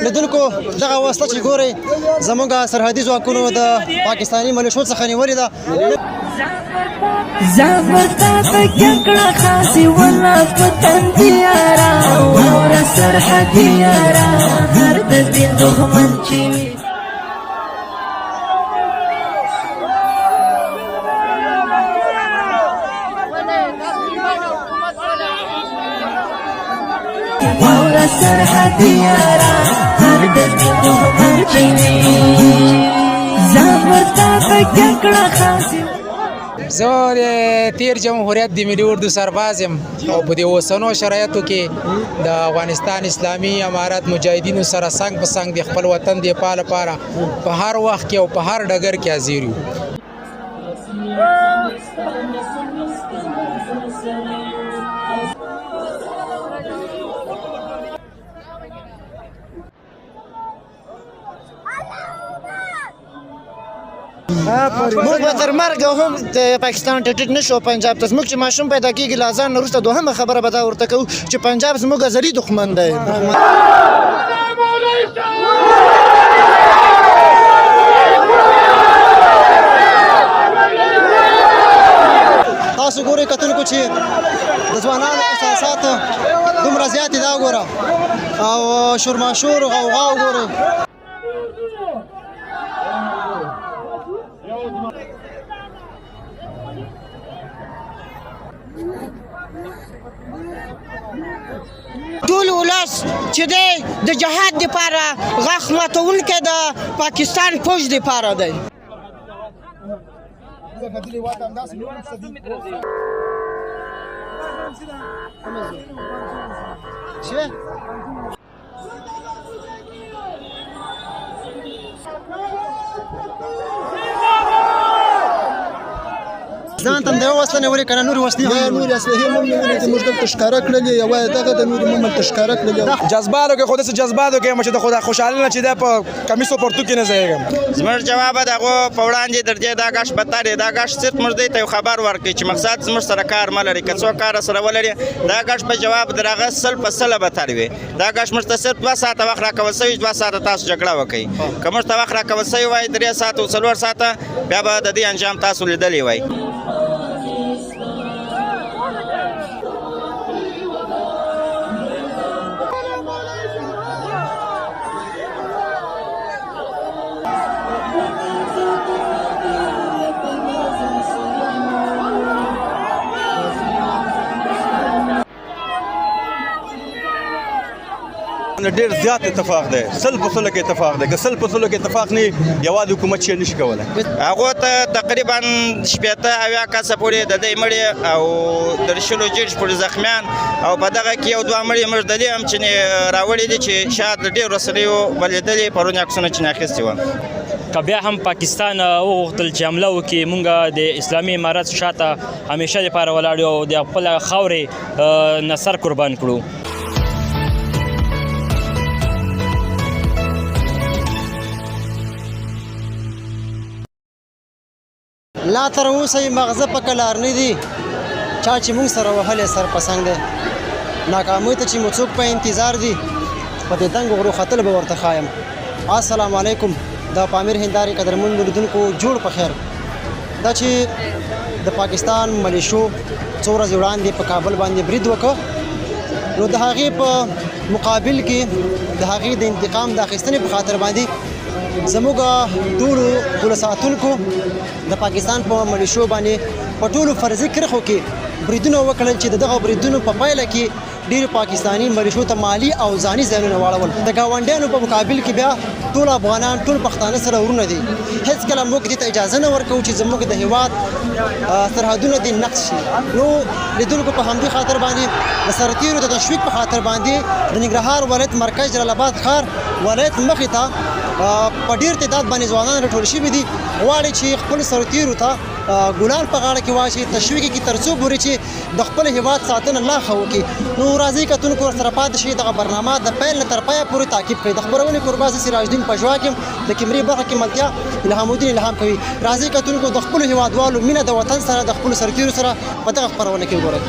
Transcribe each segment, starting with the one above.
لیدونکو دغه وسله چې ګورئ زموږ سرحدي ځواکونو د پاکستاني ملیشو څخه نیولې ده. زبرتا پکړه خاصي ولا پتن دیارا اور سرحدي یارا هر د دین دښمن چی. اور سرحدي یارا هر د دین دښمن چی زبرتا پکړه خاصي. زه د تیر جمهوریت د ملي اردو سرباز یم او په دې اوسنو شرایطو کې د افغانستان اسلامي امارت مجاهدینو سره څنګ په څنګ د خپل وطن د دفاع لپاره په هر وخت کې او په هر ډګر کې حاضر یو. موږ به تر مرګه هم د پاکستان ټیټ نشو. پنجاب ته زموږ چې ماشوم پیدا کیږي، له ځان وروسته دوهمه خبره به دا ورته کوو چې پنجاب زموږ ازلي دښمن دی. تاسو ګورئ کتونکو چې د ځوانانو احساسات دومره زیات دي، دا وګوره او شورماشور غوغا وګورئ. ټول ولس چې دی د جهاد لپاره غاښ ماتوونکی د پاکستان فوج لپاره دی. ځان ته د یو وسله نیولې کنه نور وسلې هم نور اسلحې مونږ نیولې دي، موږ دلته ښکاره کړلې، یوه دغه د نورې مونږ دلته ښکاره کړلې. جذباتو کې خو داسې جذباتو کې یم چې د خدا خوشحالي نه چې ده په کمیسو پرتو کې نه ځایږم. زموږ جواب د هغو په وړاندې در دې دا ګش بدتر دی. دا ګش صرف موږ دوی ته یو خبر ورکړي چې مقصد زموږ سره کار مه لري، که څوک کار سره ولري دا ګش په جواب در هغه 100% بدتر وي. دا ګش موږ ته صرف 2 ساعته وخت راکول سوی، 2 ساعته تاسو جګړه وکړئ. که موږ ته وخت راکول سوی وای 3 ساعته او 4 ساعته، بیا به د دې انجام تاسو لیدلی وای. ډیر زیات اتفاق دی، 100% کې اتفاق دی. که 100% کې اتفاق نه، یوازې حکومت شي نشي کولای. هغو ته تقریبا 60 70 کسه پورې د دې مړي او تر 20 جیش پورې زخمیان، او په دغه کې یو دوه مړي موږ د دې هم چې راوړي دي چې شاید ډېر رسنیو بلېدلې پرون عکسونه چې اخیستي وه. که بیا هم پاکستان وغوښتل چې حمله وکړي، مونږ د اسلامي امارت شاته همیشه لپاره ولاړ یو او د خپل خاورې نه سر قربان کړو. لا تر اوسه یې مغزه په کلار نه دي، چا چې موږ سره وهلی سر په څنګ دی. ناکامۍ ته چې مو څوک په انتظار دي، په دې دنګو غرو ختل به ورته ښایم. السلام علیکم د پامیر هندارې قدرمن لیدونکو، جوړ په خیر. دا چې د پاکستان ملیشو څو ورځې وړاندې په کابل باندې برید وکړ، نو د هغې په مقابل کې د هغې د انتقام د اخیستنې په خاطر باندې زموږ ټولو پوله ساتونکو د پاکستان په ملیشو باندې په ټولو فرضي کرښو کې بریدونه وکړل، چې د دغه بریدونو په پایله کې ډېر پاکستاني ملیشو ته مالي او ځاني زیانونه واړول. د ګاونډیانو په مقابل کې بیا ټول افغانان، ټول پښتانه سره ورونه دي. هیڅکله موږ دې ته اجازه نه ورکوو چې زموږ د هیواد سرحدونه دې نقض شي. نو لیدونکو، په همدې خاطر باندې د سرتیرو د تشویق په خاطر باندې د ننګرهار ولایت مرکز جلال آباد ښار ولایت مخې ته په ډیر تعداد باندې ځوانان راټول شوي دي، غواړي چې خپل سرتیرو ته ګلان په غاړه کې واچوي، تشویق یې کړي، تر څو پورې چې د خپل هیواد ساتنه لا ښه وکړي. نو راځئ کتونکو، ورسره پاتې شئ، دغه برنامه د پیل نه تر پایه پورې تعقیب کړئ. د خپرونې کوربه زه سراج الدین پژواک یم، د کیمرې برخه کې ملتیا الهام الدین الهام کوي. راځئ کتونکو، د خپلو هیوادوالو مینه د وطن سره، د خپلو سرتیرو سره په دغه خپرونه کې وګورئ.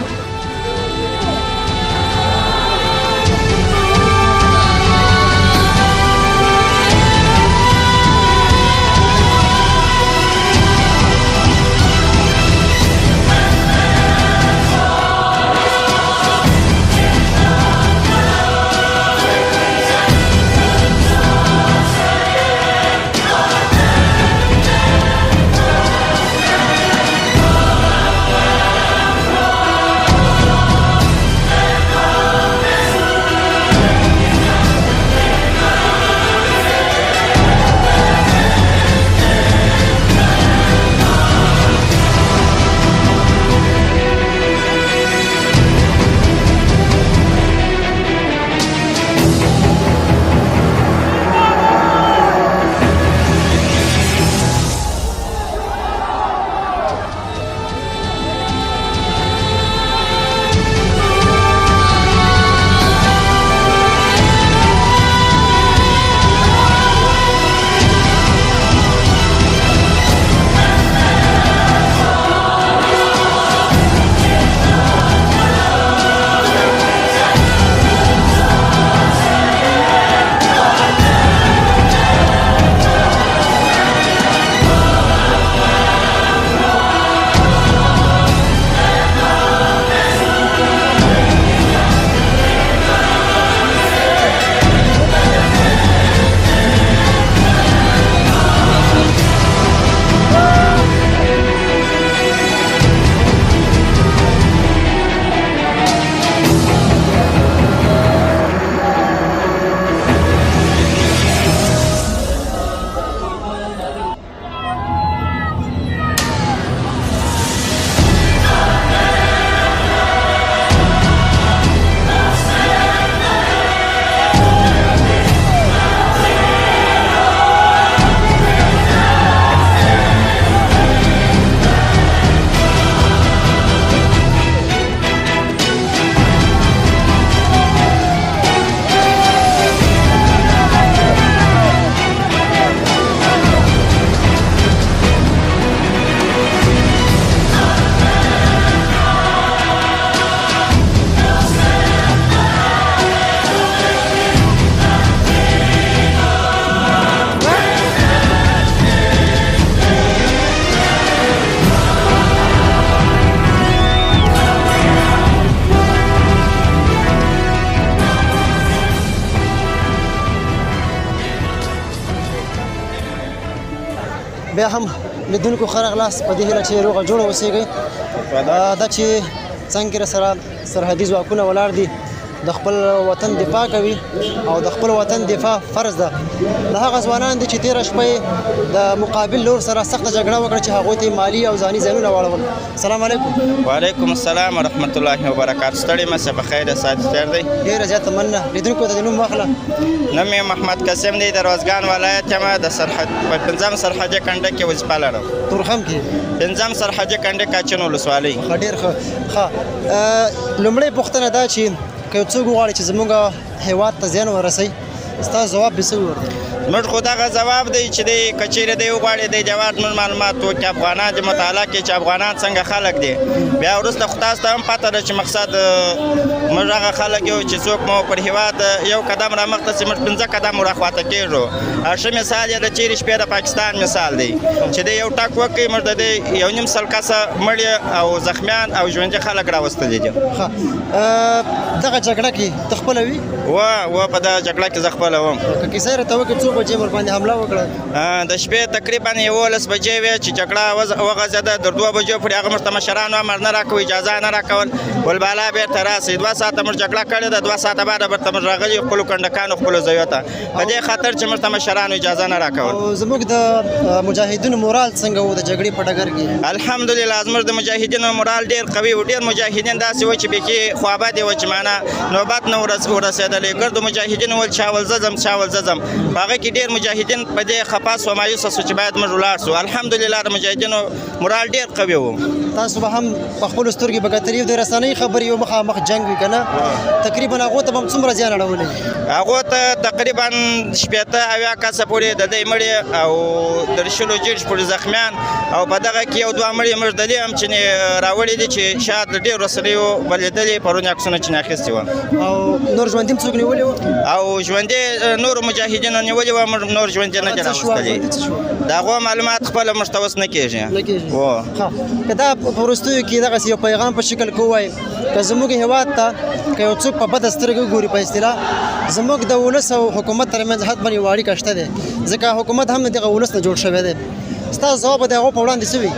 بیا هم لیدونکو ښه راغلاست، په دې هیله چې روغه جوړه اوسېږئ. دا چې څنګه سره سرحدي ځواکونه ولاړ دي، د خپل وطن دفاع کوي او د خپل وطن دفاع فرض ده. د هغه ځوانان دي چې تېره شپه یې د مقابل لور سره سخته جګړه وکړه چې هغوی ته مالي او ځاني زیانونه واړول. السلام علیکم. وعلیکم السلام ورحمت الله وبرکاته. ستړي مه سه، په خیر سات تیر دی. ډېره زیاته مننه. لیدونکو ته د نوم واخله. نوم مې محمد قاسم دی، د روزګان ولایت یم. د سرحد په پنځم سرحدي کنډک کې وظیفه لرم. تورخم کې پنځم سرحدي کنډک، کاچن ولسوالۍ. ښه، ډېر ښه. ښه، لومړۍ پوښتنه دا چې که یو څوک وغواړي چې زموږ هیواد ته زیان ورسوي، ستاسو ځواب به څه وي ورته؟ موږ خو دغه ځواب دی چې دی که چیرې دی وغواړي دی جواب موږ معلومات وکړي، افغانان دې مطالعه کړي چې افغانان څنګه خلک دي. بیا وروسته خو تاسو ته هم پته ده چې مقصد موږ هغه خلک یو چې څوک مو پر هیواد یو قدم را مخته سي، موږ 5 قدم ور خواته کېږو. ښه مثال یې د تېرې شپې د پاکستان مثال دی چې دی یو ټک وکړي، موږ د دې 1.5 لک کسه مړي او زخمیان او ژوندي خلک راوستلي دي. ښه، دغه جګړه کې ته خپله وي؟ و په دغه جګړه کې زه خپله وم. که کیسه یې راته وکړې، څو بجې ور باندې حمله وکړه؟ د شپې تقریبا 11 بجې وې چې جګړه وغځېده. تر 2 بجو پورې هغه موږ ته مشرانو امر نه راکوي، اجازه نه راکول، ول بالا بېرته راسئ. 2 ساعته موږ جګړه کړې ده، 2 ساعته بعد بېرته موږ راغلي خپلو کنډکانو خپلو ځایو ته، په دې خاطر چې موږ ته مشرانو اجازه نه راکول. او زموږ د مجاهدینو مورال څنګه و د جګړې په ډګر کې؟ الحمدلله، زموږ د مجاهدینو مورال ډېر قوي و. ډېر مجاهدین داسې و چې بیخي خوابدې و چې معنا نوبت نه ورسېدلی. ګردو مجاهدینو ول چې اول زه ځم، چې اول زه ځم. په هغه کې ډېر مجاهدین په دې خفه سو، مایوسه سو چې باید موږ ولاړ سو. الحمدلله، د مجاهدینو مورال ډېر قوي و. تاسو به هم په خپلو سترګو به کتلي، د رسنۍ خبرې یو مخامخ جنګ وي که نه، تقریبا هغو ته به هم څومره زیان اړولی؟ هغو ته تقریبا 60 70 کسه پورې د دې مړي او تر 20 جیش پورې زخمیان، او په دغه کې یو دوه مړي موږ د دې هم چې راوړي دي چې شاید ډېر رسنیو بلېدلې پرون عکسونه چې اخیستي وه. او نور ژوندي هم څوک نیولي وو؟ او ژوندي نورو مجاهدینو نیولي وه، موږ نور ژوندي نه دي راوستلي. د هغو معلومات خپله موږ ته اوس نه کېږي. نه کېږي. که دا په وروستیو کې دغسې یو پیغام په شکل کې ووایي که زموږ هیواد ته که یو څوک په بده سترګه وګوري، په اصطلاح زموږ د ولس او حکومت ترمنځ حتما یو اړیکه شته دی، ځکه حکومت هم د دغه ولس نه جوړ شوی دی، ستاسو ځواب به د هغو په وړاندې څه وي؟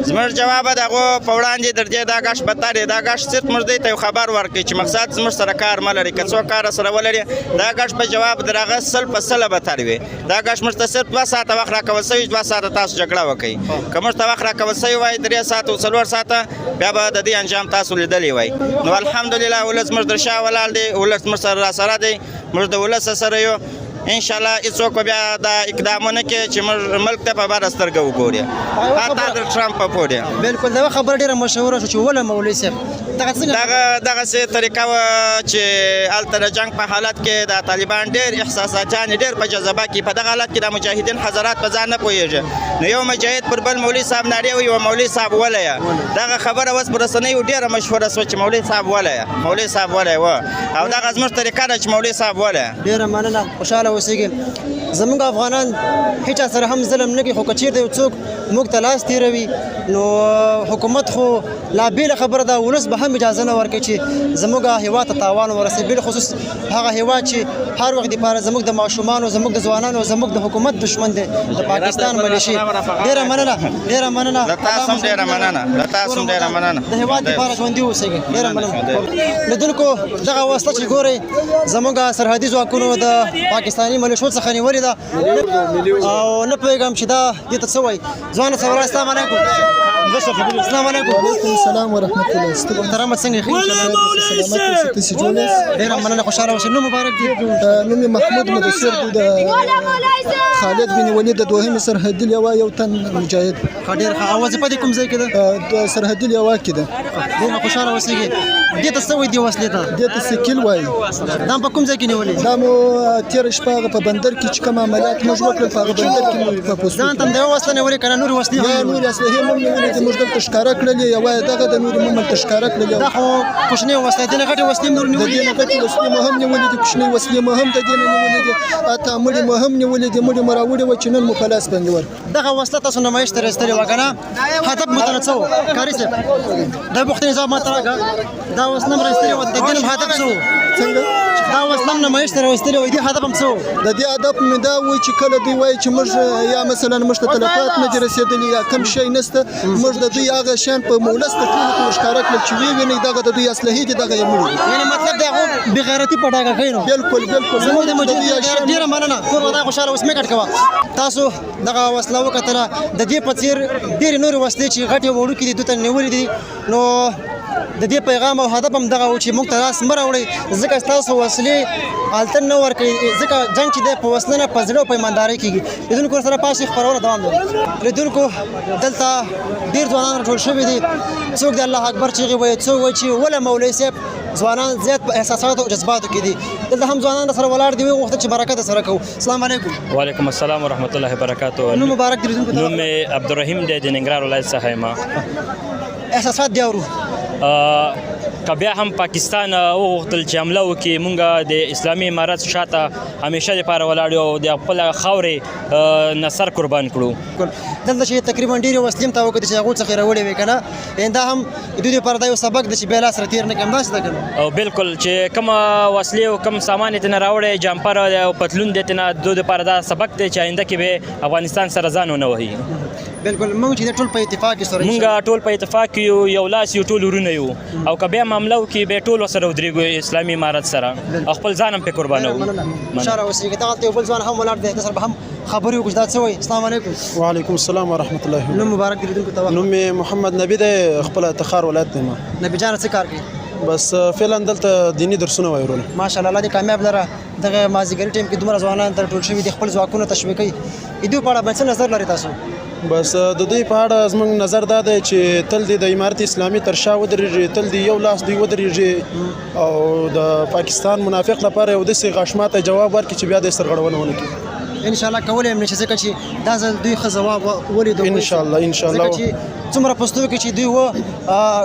زموږ جواب د هغو په وړاندې در دې دا ګش بتر دا ګش صرف موږ دی ته یو خبر ورکړي چې مقصد زموږ سره کار مه لري. که څوک کار سره ولري، دا ګش په جواب در هغه 100% بتر وي. دا ګش موږ ته صرف 2 ساعته وخت راکول سوی، 2 ساعته تاسو جګړه وکړئ. که موږ ته وخت راکول سوی وای 3 ساعته او 4 ساعته، بیا به د دې انجام تاسو لیدلی وای. نو الحمدلله، ولس موږ در شا ولاړ دی، ولس موږ سره را سره دی، موږ د ولس سره یو. ان شاء الله هیڅوک به بیا دا اقدامونه کوي چې موږ ملک ته په بده سترګه وګوري، حتی د ټرمپ په پورې. بالکل، دا خبره ډیره مشهوره شو چې وله مولوي صاحب، دغه څنګه؟ دغه سه طریقه وه چې هلته د جنگ په حالت کې د طالبان ډېر احساساتیان، ډېر په جذبه کې، په دغه حالت کې د مجاهدین حضرات په ځان نه پوهېږي. نو یو مجاهد پر بل مولوي صاحب نارې وي، مولوي صاحب ولیا. دغه خبره اوس پر رسنیو ډېره مشهوره شوه چې مولوي صاحب ولیا، مولوي صاحب ولیا و، او دغه زموږ طریقه ده چې مولوي صاحب ولیا. ډیره مننه، خوشاله اوسېږئ. زموږ افغانان هیچا سره هم ظلم نه کوي، خو که چیرته یو څوک موږ ته لاس تیروي، نو حکومت خو لا بېله خبره ده، ولس به هم اجازه نه ورکوي چې زموږ هیواد ته تاوان ورسوي، بالخصوص هغه هیواد چې هر وخت دپاره زموږ د ماشومانو، زموږ د ځوانانو، زموږ د حکومت دښمن دی، د پاکستان ملیشې. ډیره مننه، ډیره مننه. له تاسو هم ډیره مننه، له تاسو هم ډیره مننه. د هیواد لپاره ژوندي اوسئ. ډیره مننه. لیدونکو، دغه وسله چې ګورئ، زموږ سرحدي ځواکونو د پاکستاني ملیشو څخه نیولې ده او نه پوهېږم چې دا دې ته څه وایي. ځوانه څوره، السلام علیکم. السلام علیکم. وعلیکم السلام ورحمت الله. محترمه، څنګه یې؟ سلامت اوسئ، تاسو جوړ یاست؟ ډیره مننه، خوشاله اوسئ. نوم مبارک دی؟ نوم یې محمود مدثر دی، د خالد بن ولید د دوهمې سرحدي لوا یو تن مجاهد. ښه، ډېر ښه. او وظیفه دې کوم ځای کې ده؟ د سرحدي لوا کې ده. ډېر خوشاله اوسئ. دې ته څه وایي، دې وسلې ته؟ دې ته سکیل وایي. دا په کوم ځای کې نیولې؟ دا مو تېره شپه هغه په بندر کې چې کوم عملیات موږ وکړل، په هغه بندر کې مو په پوستو. ځان ته د یو وسله نیولې که نه نورې وسلې هم؟ یا نورې اسلحې مو نیولې دي، موږ دلته ښکاره کړلې. یوه یې دغه ده، نورې مو هلته ښکاره کړلې. دا خو کوچنۍ وسله دي، نه غټې وسلې هم نور د نیولې؟ دې نه غټې وسلې مو هم نیولې دي، کوچنۍ وسلې مو هم د دې نه نیولې دي، حتی مړي مو هم نیولې دي. مړي مو راوړي وه چې نن مو په لاس باندې ورکړ. دغه وسله تاسو نمایش ته راستلې وه که نه؟ هدف مو ترې څه و؟ قاري صاحب، دا پوښتنې ځواب ماته راکړه. دا وسله مو راستلې وه، د دې هدف څه و؟ څنګه؟ دا وسله هم نمایش ته راوستلې وای، دې هدف هم څه و؟ د دې هدف مې دا و چې کله دوی وایي چې موږ یا مثلا موږ ته تلفات نه دي رسېدلي یا کم شی نشته، موږ د دوی هغه شیان په مولس ته ټولو کې ورښکاره کړل چې ویې وینئ دغه د دوی اسلحې دي، دغه یې مړي دي. یعنې مطلب د هغو بېغیرتي په ډاګه کوي نو. بالکل بالکل. زموږ د د مجید دوی غیرت. ډېره مننه، کور ودان، خوشحاله اوس. مې کټ کوه. تاسو دغه وسله وکتله، د دې په څېر ډېرې نورې وسلې چې غټې او وړوکې دي دوی ته نیولې دي. نو د دې پیغام او هدف هم دغه و چې موږ ته لاس مه راوړئ، ځکه ستاسو وسلې هلته نه ورکوي، ځکه جنګ چې دی په وسله نه، په زړه او په ایماندارۍ کېږي. لیدونکو سره پاسې خپرونه دوام لري. لیدونکو، دلته ډېر ځوانان راټول شوي دي. څوک د الله اکبر چیغې وایي، څوک وایي چې وله مولوي صاحب. ځوانان زیات په احساساتو او جذباتو کې دي. دلته هم ځوانان سره ولاړ دي، وغوښتل چې برکت سره کوو. السلام علیکم. وعلیکم السلام ورحمت الله وبرکاته. نوم مبارک دې لیدونکو ته. نوم مې عبدالرحیم دی، د ننګرهار ولایت څخه یم. احساسات دی اورو. که بیا هم پاکستان وغوښتل چې حمله وکړي، مونږ د اسلامي امارت شاته همیشه لپاره ولاړ یو او د خپل خاورې نه سر قربان کړو. دلته چې تقریبا ډېرې وسلې هم تا وکتې چې هغو څخه یې راوړې وې که نه، یعنې دا هم د دوی لپاره دا یو سبق دی چې بیا لاس را تېر نه کړي، همداسې ده که نه؟ او بالکل، چې کوم وسلې او کوم سامان یې ترېنه راوړی، جمپر او پتلون دی ترېنه، دوی دپاره دا سبق دی چې آینده کې به افغانستان سره ځان ونه وهي. بالکل، موږ چې ټول په اتفاق کې سره مونږ ټول په اتفاق یو، یو لاس یو، ټول ورونه یو، او که بیا معامله وکړي بیا ټول سره ودرېږو اسلامي امارت سره او خپل ځان هم پرې قربانوو. خوشحاله اوسئ. دغلته یو بل ځوان هم ولاړ دی، ده سره به هم خبرې وکړو چې دا څه وایي. السلام علیکم. وعلیکم السلام ورحمت الله. نوم مبارک دې لیدونکو ته. نوم مې محمد نبی دی، خپل تخار ولایت دی. ما نبی جان، څه کار کوي؟ بس فعلا دلته دیني درسونه وایو ورونه. ماشاءالله، الله دې کامیاب لره. دغه مازیګري ټیم کې دومره ځوانان تر ټول شوي دي، خپل ځواکونه تشویقوي. د دوی په اړه باندې څه نظر لري تاسو؟ بس د دوی په اړه زموږ نظر دا دی چې تل دې د امارت اسلامي تر شا ودرېږي، تل دې یو لاس دوی ودرېږي او د پاکستان منافق لپاره یو داسې غاښماته جواب ورکړي چې بیا د سرغړونه ونه کړي. ان شاء الله کولای هم نشي، ځکه چې دا ځل دوی ښه ځواب ولید. ان شاء الله، ان شاء الله. ځکه چې څومره پوستو کې چې دوی و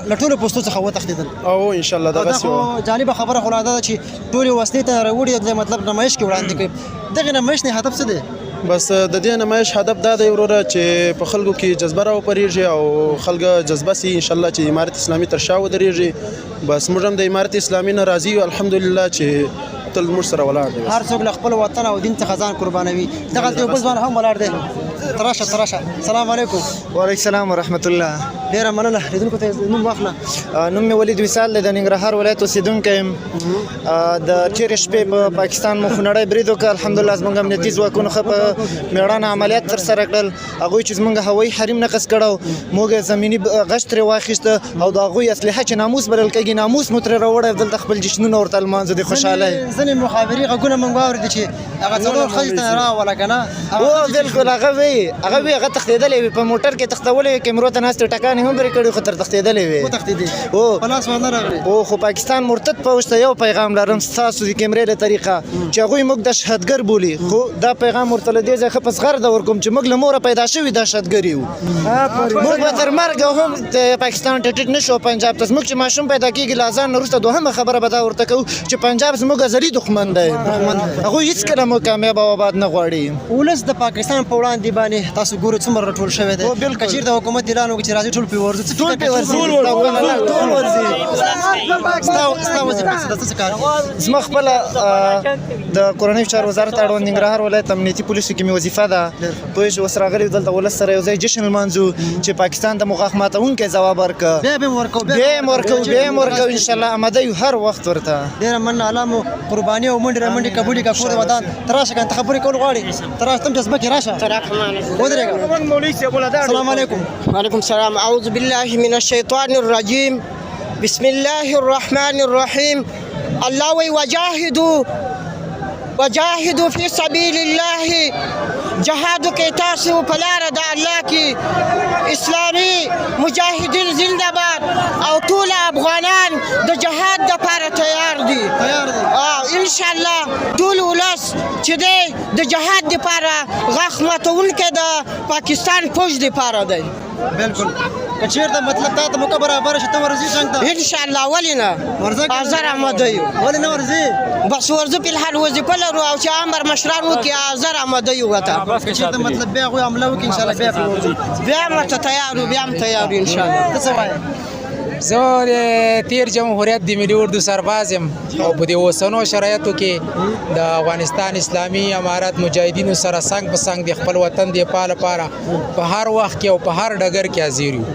له ټولو پوستو څخه وتښتېدل. او ان شاء الله دا دغسې خو جالبه خبره خو لا دا ده چې ټولې وسلې ته راوړي، د مطلب نمایش کې وړاندې کوي. دغه نمایش نه هدف څه دی؟ بس د دې نمایش هدف دا دی وروره چې په خلکو کې جذبه راوپرېږي او خلک جذبه سي ان شاء الله چې امارت اسلامي تر شا ودرېږي. بس موږ هم د امارت اسلامي نه راضي یو، الحمدلله چې تل موږ سره ولاړ دی. هر څوک له خپل وطن او دین څخه ځان قربانوي. دغلته یو بل ځوان هم ولاړ دی. تراشه تراشه. السلام علیکم. وعلیکم السلام ورحمت الله. ډیره مننه. لیدونکو ته نوم واخله. نوم مې ولید وصال دی، د ننګرهار ولایت اوسېدونکی یم. د تېرې شپې په پاکستان مو خونړی برید وکړ. الحمدلله زموږ امنیتي ځواکونو ښه په مېړانه عملیات ترسره کړل. هغوی چې زموږ هوایي حریم نقض کړی، موږ زمیني غچ ترې واخیسته او د هغوی اسلحه چې ناموس بلل کېږي، ناموس مو ترې راوړی، دلته خپل جشنونه ورته لمانځو د خوشحالۍ. ځینې مخابرې غږونه موږ واورېدل چې هغه څلور ښځې ته راوله که نه؟ هو بالکل، هغه وی، هغه وی، هغه تښتېدلې وي، په موټر کې تښتولې وي، کیمرو ته ناستې ټکانې هم پرې کړي خو تر تښتېدلې وي. وتښتېدې؟ هو. په لاس ورنه راغلې؟ هو. خو پاکستان مرتد پوځ ته یو پیغام لرم ستاسو د کیمرې له طریقه چې هغوی موږ دهشتګر بولي، خو دا پیغام ورته له دې ځایه ښه په زغرده ورکوم چې موږ له موره پیدا شوي دهشتګر یو. موږ به تر مرګه هم د پاکستان ته ټیټ نه شو. پنجاب ته زموږ چې ماشوم پیدا کېږي، له اذان نه وروسته دوهمه خبره به دا ورته کوو چې پنجاب زموږ ازلي دښمن دی. هغوی هېڅکله موږ کامیاب او آباد نه غواړي. ولس د پاکستان په وړاندې باندې تاسو ګورئ څومره راټول شوی دی. که چېرته حکومت اعلان وکړي چې راځي ټول پرې ورځو، څه ټول پرې ورځي؟ ټول ورځي. ستا وظیفه څه ده؟ څه کار کوې؟ زما خپله د کورنیو چارو وزارت اړوند ننګرهار ولایت امنیتي پولیسو کې مې وظیفه ده. پوه شو، اوس راغلي دلته ولس سره یو ځای جشن لمانځو چې پاکستان ته مو غاښ ماتونکی ځواب ورکړ. بیا به هم ورکوو. بیا هم ورکوو، بیا هم ورکوو ان شاء الله. اماده یو هر وخت ورته. ډېره مننه، الله مو قرباني او منډې رامنډې قبولې کړه. کور دې ودان. ته راشه که نه، ته خبرې کول غواړې، ته راشه، ته هم جذبه کې راشه، ودرېږه. السلام علیکم. وعلیکم السلام. اعوذ بالله من الشیطان الرجیم، بسم الله الرحمن الرحیم. الله وی وجاهدوا وجاهدوا فی سبیل الله، جهاد کې تاسو په لار د الله کې. اسلامي مجاهدین زنده باد، او ټول افغانان د جهاد لپاره تیار دي، تیار دي. ان شاء الله ټول ولس چې دی د جهاد لپاره غاښ ماتونکی د پاکستان پوځ لپاره دی. بالکل، که چیرته مطلب تا ته موقع برابر شي، ته ورځې جنګ ته؟ ان شاء الله، ولې نه؟ ورځه. حاضر آماده یو. ولې نه ورځې؟ بس ورځو، په الحال وظیفه لرو او چې امر مشران وکړي حاضر آماده یو ورته. که چیرته مطلب بیا هغوی حمله وکړي، ان شاء الله بیا پرې ورځو؟ بیا هم ورته تیار یو، بیا هم تیار یو ان شاء الله. ته څه وایې؟ زه د تیر جمهوریت د ملي اردو سرباز یم او په دې اوسنو شرایطو کې د افغانستان اسلامي امارت مجاهدینو سره څنګ په څنګ د خپل وطن د دفاع لپاره په هر وخت کې او په هر ډګر کې حاضر یو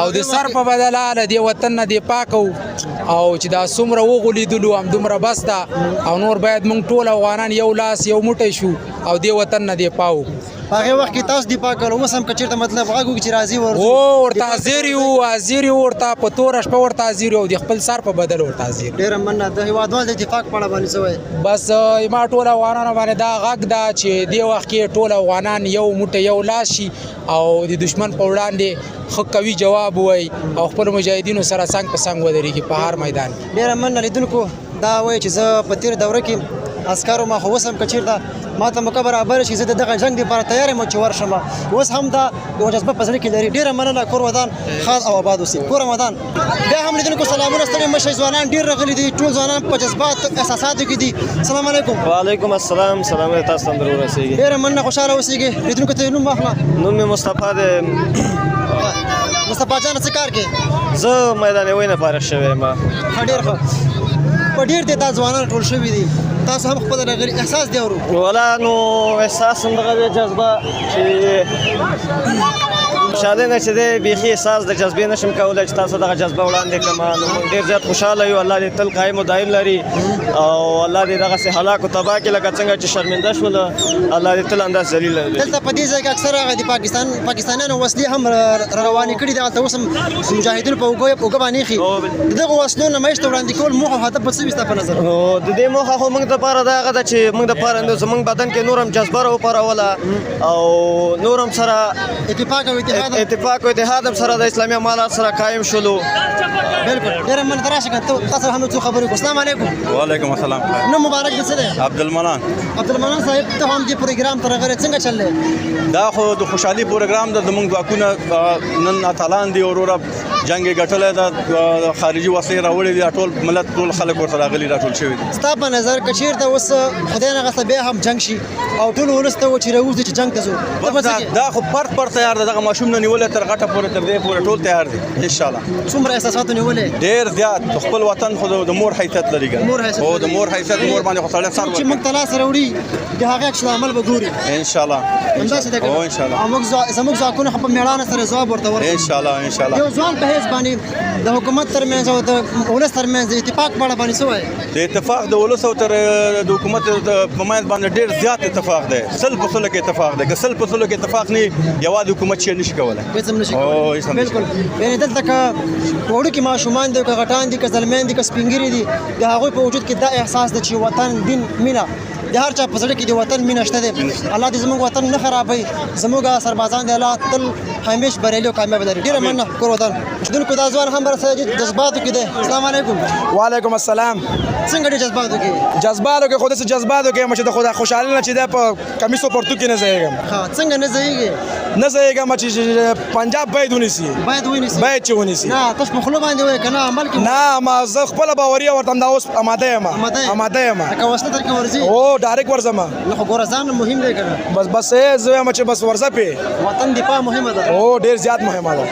او د سر په بدله له دې وطن نه دفاع کوو او چې دا څومره وغولیدلو همدومره بس ده او نور باید موږ ټول افغانان یو لاس یو موټی شو او دې وطن نه دفاع وکړو. هغه وخت کې تاسو دفاع کول اوس هم که چېرته مطلب غږ وکړي چې راځي ورځو او ورته حاضر یو، حاضر یو ورته په توره شپه ورته حاضر یو او د خپل سر په بدل ورته حاضر یو. ډېره مننه. د هیوادوال د اتفاق په اړه باندې څه وایې؟ بس ما ټول افغانانو باندې دا غږ ده چې دې وخت کې ټول افغانان یو موټی یو لاس شي او د دښمن په وړاندې ښه قوي جواب ووایي او خپلو مجاهدینو سره څنګ په څنګ ودرېږي په هر میدان کې. ډېره مننه لیدونکو. دا وایي چې زه په تېره دوره کې عسکر وم خو اوس هم که چېرته ما ته موقع برابره شي زه د دغه جنګ لپاره تیار یم چې ورشم. اوس هم دا یوه جذبه په زړه کې لري. ډېره مننه. کور ودان، ښاد او آباد اوسئ. کور ودان. بیا هم لیدونکو سلامونه، ستړي مه شئ. ځوانان ډېر راغلي دي، ټول ځوانان په جذباتو احساساتو کې دي. سلام علیکم. وعلیکم السلام، سلام تاسو هم در ورسېږي. ډېره مننه، خوشحاله اوسېږئ. لیدونکو ته یې نوم واخله. نوم مې مصطفی دی. مصطفی جانه څه کار کوې؟ زه میدان وینه فارغ شوی یم. ښه، ډېر ښه. په ډېر تعداد ځوانان ټول شوي دي، تاسو هم خپل راغلي احساس دی اورو. ولا نو احساس هم دغه دی، جذبه چې خوشحالۍ نه چې دی بیخي احساس د جذبې نشم کولی چې تاسو دغه جذبه وړاندې کړم. نو موږ ډېر زیات خوشحاله یو. الله دې تل قایم او دایم لري او الله دې دغسې هلاک او تباه کړي لکه څنګه چې شرمنده شول. الله دې تل همداسې ذلیل لري. دلته په دې ځای کې اکثره هغه د پاکستان پاکستانیانو وسلې هم روانې کړي دي. هلته اوس هم مجاهدینو په اوږه باندې ایښي. د دغو وسلو نمایش ته وړاندې کول موخه او هدف به څه وي ستا په نظر؟ نو د دې موخه خو موږ دپاره دا هغه ده چې موږ دپاره نو زموږ بدن کې نور هم جذبه راوپاروله او نور هم سره اتفاق او اتحاد، اتفاق او اتحاد هم سره د اسلامي امارت سره قایم شولو. بالکل، ډېره مننه. ته راشه که تاسو هم څو خبرې وکړو. السلام علیکم. وعلیکم السلام. نوم مبارک دې څه دی؟ عبدالمنان. عبدالمنان صاحب، ته هم دې پروګرام ته راغلی، څنګه چل دی؟ دا خو د خوشحالي پروګرام ده. زمونږ ځواکونه نن اتلان دي وروره، جنګ یې ګټلی ده، خارجي وسلې راوړې دي، ټول ملت ټول خلک ورته راغلي راټول شوي دي. ستا په نظر که چېرته اوس خدای نه غوښته بیا هم جنګ شي او ټول ولس ته و چې راوځي چې جنګ ته ځو، ته به څه کوې؟ دا خو پرت پر تیار ده، دغه ماشوم نه نیولې تر غټه پورې تر دې پورې ټول تیار دي ان شاء الله. څومره احساساتو نیولې؟ ډېر زیات. خپل وطن خو د مور حیثیت لري کنه. مور حیثیت. او د مور حیثیت، مور باندې خو سړی سر چې موږ ته لاس راوړي د هغې عکس العمل به ګوري ان شاء الله. همداسې ده او ان شاء الله او موږ زموږ ځواکونه خو په مېړانه سره ځواب ورته ورکړي ان شاء الله. ان شاء الله. یو ځوان په حیث باندې د حکومت ترمنځ او د ولس ترمنځ د اتفاق په اړه باندې څه وایې؟ د اتفاق د ولس او تر د حکومت په منځ باندې ډېر زیات اتفاق دی، 100% کې اتفاق دی. که 100% کې اتفاق نه، یوازې حکومت شي نشي کولای، هیڅ هم نشي کولای. بالکل، یعنی دلته که وړوکي ماشومان دي، که غټان دي، که زلمیان دي، که سپینږیري دي، د هغوی په وجود کې دا احساس دی چې وطن، دین، مینه. د هر چا په زړه کې د وطن مینه شته دی. الله دې زموږ وطن نه خرابوي، زموږ سربازان دې الله تل همیش بریالي او کامیاب لري. ډېره مننه، کور وطن. دونکو دا ځوان هم راسره جذباتو کې دی. السلام علیکم. وعلیکم السلام. څنګه ډېر جذباتو کې؟ جذباتو کې خو داسې جذباتو کې یم چې د خدا خوشحالي نه چې ده په کمیس او پرتو کې نه ځایېږم. ښه، څنګه نه ځایېږي؟ نه ځایېږم چې پنجاب باید ونیسي، باید ونیسي، باید چې ونیسي. نه تاسو په خوله باندې وایې که نه عمل کې؟ نه، ما زه خپله باوري ورته همدا اوس اماده یم، اماده یم. که وسله درکې ورځي؟ او ډایرکټ ورځم. نه خو ګوره ځان مهم دی که نه؟ بس بس زه وایم چې بس ورځه پې. وطن دفاع مهمه ده. او ډېر زیات مهمه ده.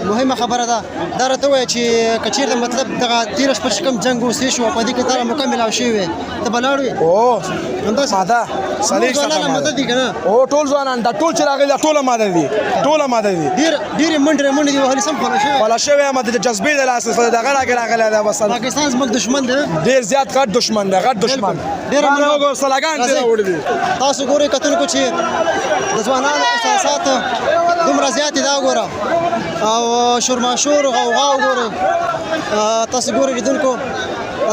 مهمه خبره ده. دا راته ووایه چې که چېرته مطلب دغه تېره شپه چې کوم جنګ اوسې شو، په دې کې تاله موقع ملاو شوې وی، ته به لاړ وې؟ او همداسې ماده څلوېښت ځوانان آماده دي که نه؟ او ټول ځوانان دا ټول چې راغلي دا ټول آماده دي، ټول آماده دي. ډېر ډېرې منډې رامنډې دي وهلې، سم خوله شوی؟ خوله شوی یم، د جذبې د لاسه څخه دغه راکې راغلی دی. بس پاکستان زموږ دښمن دی، ډېر زیات غټ دښمن دی، غټ دښمن. ډېره مننه. وګور سلاګان دې راوړي دي. تاسو ګورئ کتونکو چې د ځوانانو احساسات دومره زیات دي، دا وګوره او شورماشور غوغا وګورئ. تاسو ګورئ لیدونکو،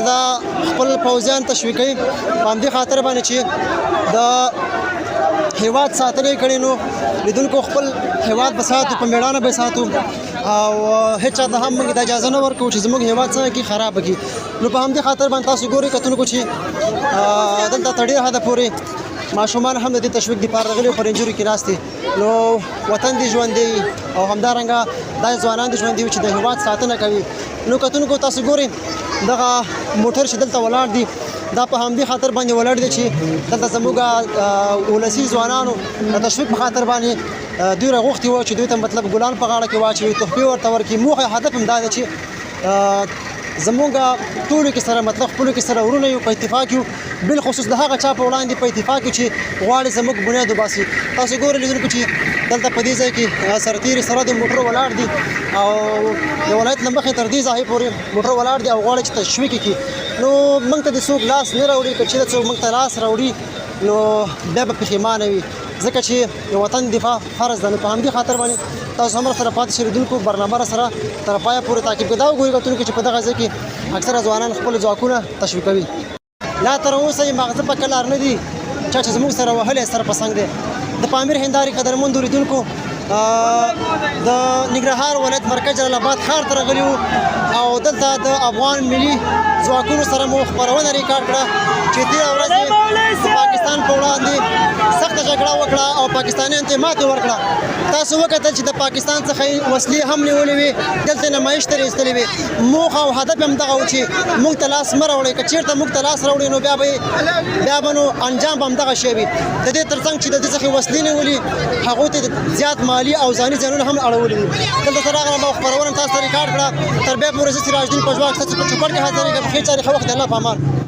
دا خپل پوځیان تشویقوي په همدې خاطر باندې چې د هیواد ساتنه یې کړې. نو لیدونکو، خپل هیواد به ساتو، په مېړانه به ساتو او هېچا ته هم موږ دا اجازه نه ورکوو چې زموږ هیواد څنګه کې خراب کړي. نو په همدې خاطر باندې تاسو ګورئ کتونکو چې دلته تر ډېره حده پورې ماشومان هم د دې تشویق دپاره راغلي او په رنجورو کې ناست دي. نو وطن دې ژوندی او همدارنګه دا ځوانان دې ژوندي وي چې د هیواد ساتنه کوي. نو کتونکو، تاسو ګورئ دغه موټر چې دلته ولاړ دي، دا په همدې خاطر باندې ولاړ دي چې دلته زموږ ولسي ځوانانو د تشویق په خاطر باندې دوی راغوښتي وو چې دوی ته مطلب ګلان په غاړه کې واچوي، تحفې ورته ورکړي. موخه هدف هم دا دی چې زمونږ ټولو کې سره مطلب خپلو کې سره ورونه یو، په اتفاق یو، بالخصوص د هغه چا په وړاندې په اتفاق یو چې غواړي زموږ بنیاد وباسي. تاسو ګورئ لیدونکو چې دلته په دې ځای کې سرتېري سره د موټرو ولاړ دي او د ولایت له مخې تر دې ځای پورې موټر ولاړ دي او غواړي چې تشویق کړي. نو موږ ته د څوک لاس نه راوړي، که چېرې څوک موږ ته لاس راوړي نو بیا به پښیمانه وي، ځکه چې د وطن دفاع فرض ده. نو په همدې خاطر باندې تاسو هم سره پاتې شئ لیدونکو، برنامه را سره تر پایه پورې تعقیب کړئ. دا وګورئ کتونکي چې په دغه ځای کې اکثره ځوانان خپل ځواکونه تشویقوي. لا تر اوسه یې ماغزه په کلار نه دي، چا چې زموږ سره وهلی سر په څنګ دی. د پامیر هندارې قدرمند اوریدونکو، د ننګرهار ولایت مرکز جلال آباد ښار ته راغلي وو او دلته د افغان ملي ځواکونو سره مو خپرونه ریکارډ کړه چې تېره ورځ یې د پاکستان په وړاندې سخته جګړه وکړه او پاکستانیانو ته یې ماتې ورکړه. تاسو وکتل چې د پاکستان څخه یې وسلې هم نیولې وې، دلته نمایش ته ایستلې وې. موخه او هدف هم دغه و چې موږ ته لاس مه راوړئ، که چېرته موږ ته لاس راوړئ نو بیا به نو انجام به همدغه شی وي. د دې ترڅنګ چې د دې څخه وسلې نیولي، هغو ته زیات مالي او ځاني زیانونه هم اړولي دي. دلته سره راغلم او خپرونه تاسو ته ریکارډ کړه. تر بیا پورې زه سراج الدین پژواک ستاسو په چوپړ کې حاضرېږم. ښې چارې، ښه وخت، د الله په امان.